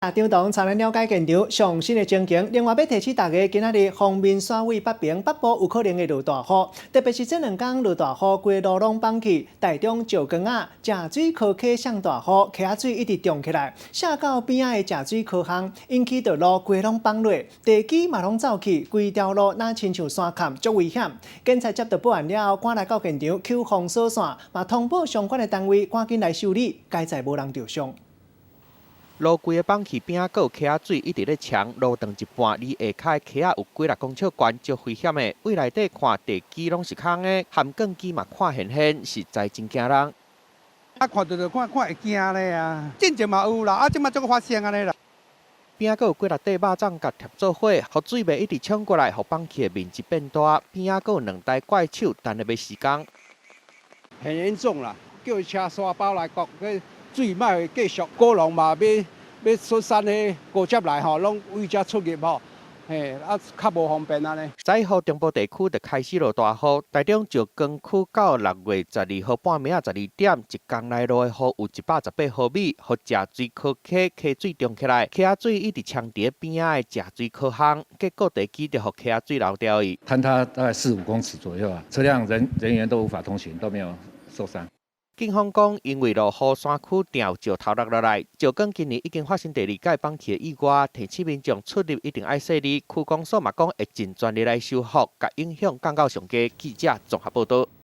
張董帶咱了解現場上新的情形。另外，欲提醒大家，今仔日封面山位北爿北部有可能會落大雨，特別是這兩工落大雨，規路攏崩去。台中石岡仔食水溪溪上大雨，溪仔水一直漲起來，瀉到邊仔的食水溪巷，引起著路規攏崩落，地基嘛攏走去，規條路若親像山崁，足危險。警察接到報案了後，趕來到現場，搝封鎖線，嘛通報相關的單位趕緊來修理，佳哉無人著傷。路規个崩去，邊仔閣有溪仔水一直咧沖，路斷一半，離下跤的溪仔有幾若公尺懸，足危險的。對內底看地基攏是空的，含鋼機嘛看現現，實在真驚人。啊，看著就看看會驚咧啊！進前嘛有啦，啊，這擺閣發生按呢啦。邊仔閣有幾若塊肉粽共疊做伙，雨水袂一直沖過來，予崩去的面積變大。邊仔閣有兩台怪手等咧欲施工。很嚴重啦，叫車沙包來割，水莫會繼續。果農嘛欲欲出產彼果汁來吼，攏對遮出入吼，嘿，啊，較無方便按呢。十一號中部地區就開始落大雨，台中石岡區到6月12號半暝仔12點，一工內落的雨有118毫米，予食水溪溪溪水漲起來，溪仔水一直沖佇邊仔的食水溪巷，結果地基就予溪仔水流掉去。坍塌大概四五公尺左右啊，車輛人人員都無法通行，都沒有受傷。警方講，因為落雨，山區定有石頭落落來。石岡今年已經發生第二屆崩去的意外，提醒民眾出入一定愛細膩。區公所嘛講會盡全力來修復，共影響降到上低。記者綜合報導。